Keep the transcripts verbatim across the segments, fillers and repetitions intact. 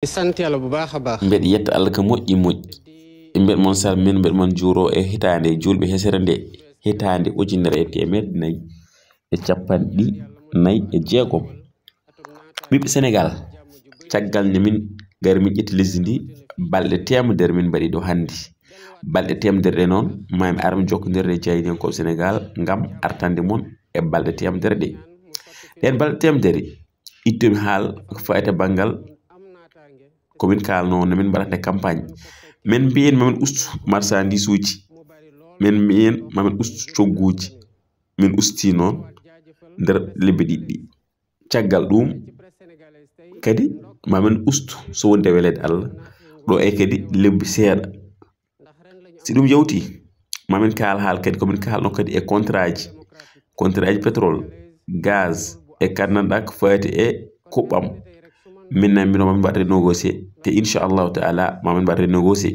Di sant Yàlla bu baax a baax. Mbeɗa yetta Allah ka moƴƴi moƴƴi. Mbeɗa mon salmina, mbeɗa mon juuro e hitaande juulɓe hesere nde, hitaande ujunere e teemeɗɗe nayi e capanɗe nayi e jeegom. Ɓiɓɓe Senegaal, caggal nde min ngari min ƴetti lesdi ndi, balɗe teemedere min mbaɗi ɗo hannde. Balɗe teemedere ɗe noon, maa mi ar mi jokkondir e jaayndiyankooɓe Senegaal ngam artande mon e balɗe teemedere ɗe. Ɗeen balɗe teemedere, ittu mi haal ko fayti e banngal ko min kaalnoo no min mbaɗata campagne. Min mbiyen ma min ustu marchandise uji, min mbiyen ma min ustu cogguuji. Min usti noon nder lebbi ɗiɗi. Caggal ɗum kadi ma min ustu so wonde weleede Allah ɗo e kadi lebbi seeɗa. Si ɗum yawti, ma min kaal haal kadi ko min kaalno kadi e contrat ji, contrat ji pétrole, gaz, e kadi nan ɗak fayti e kuɓɓam. Min nan mbino ma min mbaɗ renégocier, te inchallahu taala ma min mbaɗ renégocier.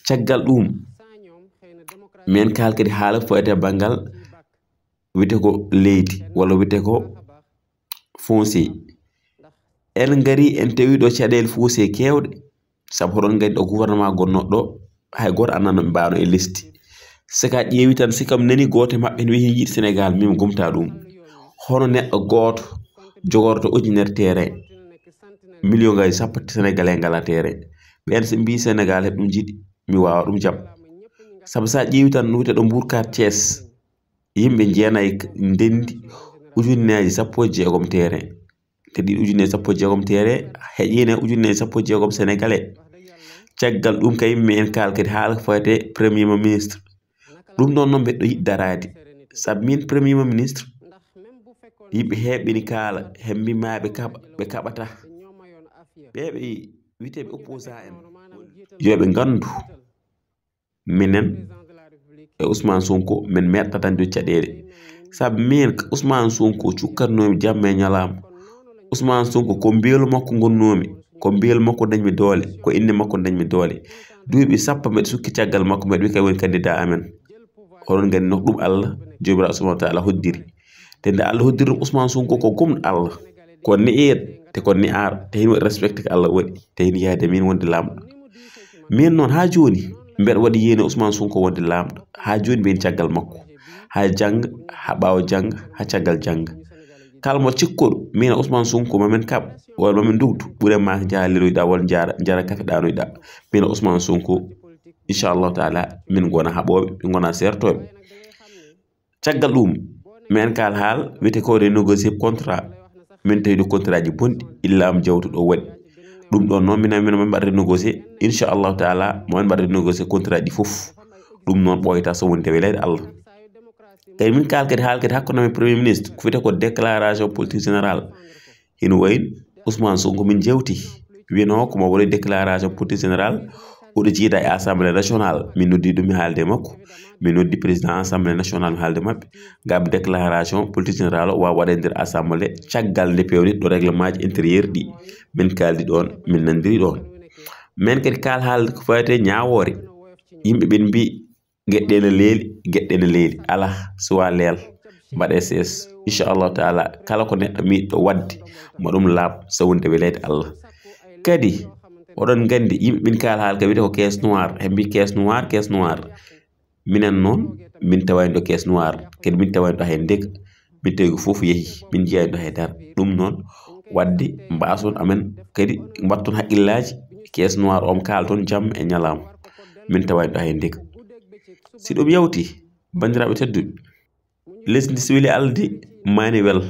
Caggal ɗum, min kaal kadi haala fayti e banngal wiyte ko leydi walla wiyte ko foncier. En ngari en tawi ɗo caɗeele foncier keewɗe, sabu hoɗon nganndi ɗo gouvernement gonnoo ɗo, hay gooto anndaa no ɓe mbaawno e lesdi. Si ka ƴeewi tan, si kam nani gooto e maɓɓe ne wiyi yiɗi Senegaal, min mi gomtaa ɗum. Hono neɗɗo gooto jogorto ujunere terrain, million ngaji sappo Senegalais ngalaa terrain. Ɓeen so mbii Senegaal heɓ ɗum jiɗi, mi waawa ɗum jaɓ. Sabu sa ƴeewi tan no wiyte ɗo Mbourkat Thiès, yimɓe jeenayi ndenndi ujunneeji sappo e jeegom terrain. Te ɗiɗi ujunneeji sappo e jeegom terrain, heƴiino ujunneeji sappo e jeegom Senegalais. Caggal ɗum kay, min kaal kadi haala ko fayti e Premier Ministre. Ɗum ɗoon noon mbeɗo yiɗi daraade. Sabu min Premier Ministre, yimɓe heewɓe ina kaala, heɓ mbii ma ɓe kaɓa, ɓe kaɓata. Ɓe ɓe wiyetee ɓe opposant en. Yo ɓe nganndu. Minen e Ousmane Sonko, min meeɗata dañde caɗeele. Sabu min, Ousmane Sonko cukkanoomi jamma e ñalaama. Ousmane Sonko ko mbeelu makko ngonnoomi, ko mbeelu makko dañmi doole, ko innde makko dañmi doole. Duuɓi sappo mbeɗa sukki caggal makko, mbeɗa wiya kay woni candidat amen. Hoɗon nganndi no ɗum Allah, Joomiraaɗo Subhaanahu wa Taala hoddiri. Te nde Allah hoddiri ɗum Ousmane Sonko ko gomɗo Allah, ko ne'eeɗo, te ko ne'aaɗo, te hino waɗi respecté ko Allah waɗi, te hino yaade min wonde laamɗo. Min noon haa jooni, mbeɗa waɗi yéene Ousmane Sonko wonde laamɗo, haa jooni mbiyen caggal makko, haa jannga, haa ɓaawo jannga, haa caggal jannga. Kala mo cikkuɗo, min e Ousmane Sonko, ma min kaɓ, walla ma min ndugdu, ɓure ma njaha leloyɗa, walla njara, njara kafe ɗanoyɗa. Min e Ousmane Sonko, inchallahu taala, min ngona haɓooɓe, min ngona seertooɓe. Caggal ɗum, min kaal haal wiyete ko renégocier contrat. Min tawi ɗo contrat ji bonɗi, illa am jawtuɗo waɗi. Ɗum ɗon noon, minen, minen, min mbaɗa renégocier, inchallahu taala, mo min mbaɗa renégocier contrat ɗi fof. Ɗum noon ɓooyata so wonde weleede Allah. Kadi min kaal kadi haal kadi hakkunde amen Premier Ministre, ko wiyete ko déclaration politique générale. Hino wayi Ousmane Sonko min jewti, wiyno ko mo waɗi déclaration politique générale, oɗo jiida e Assemblée nationale. Min noddi ɗum mi haalde e makko. Min noddi président Assemblée nationale mi haalde maɓɓe. Ngam déclaration politique générale o waawa waɗe nder Assemblée caggal nde peewnitɗo règlement ji intérieur ɗi. Min kaaldi ɗoon, min nanndiri ɗoon. Min kadi kaal haalde ko fayti e ñaawoore. Yimɓe ɓen mbii, geɗɗe ene leeli, geɗɗe ene leeli. Alaa, suwaa leel. Mbaɗee sees. Inchallahu taala, kala ko neɗɗo miiɗɗo waɗde, mo ɗum laaɓ, so wonde weleede Allah. Kadi, oɗon nganndi, yimɓe ɓen kaal haal ka wiyete ko caisse noire. Heɓ mbii caisse noire, caisse noire. Minen noon, min tawani ɗo caisse noire. Kadi min tawani ɗo hay ndega. Min tawi ko fof yehi. Min njiyaani ɗo hay dara. Ɗum noon, waɗde mbaason amen kadi mbatton haqqillaaji. Caisse noire on kaalton jamma e ñalaama. Min tawani ɗo hay ndega. Si ɗum yawti, banndiraaɓe tedduɓe, lesdi ndi so weli Allah de, maani wel.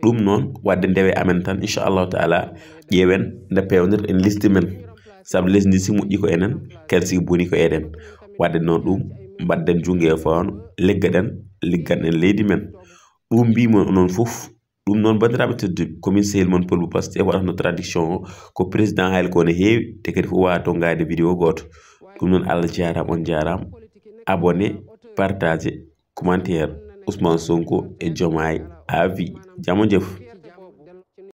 Ɗum noon, waɗde ndewe amen tan, inchallahu taala, ƴeewen nde peewnirɗen lesdi men. Sabu lesdi ndi si moƴƴi ko enen, kadi si boni ko eɗen. Waɗde noon ɗum, mbaɗden junngo e fawno, liggoɗen, ligganɗen leydi men. Ɗum mbiimi on onon fof. Ɗum noon, banndiraaɓe tedduɓe, ko min sehil mon Pullo Pastef waɗatno traduction o, ko président hayli ko ne heewi, te kadi fof waawa tonngaade vidéo gooto. Ɗum noon, Allah jaaraama, on jaaraama. Abonné, partagé, commentaire. Ousmane Sonko e Diomaye à vie. Jam e joofi.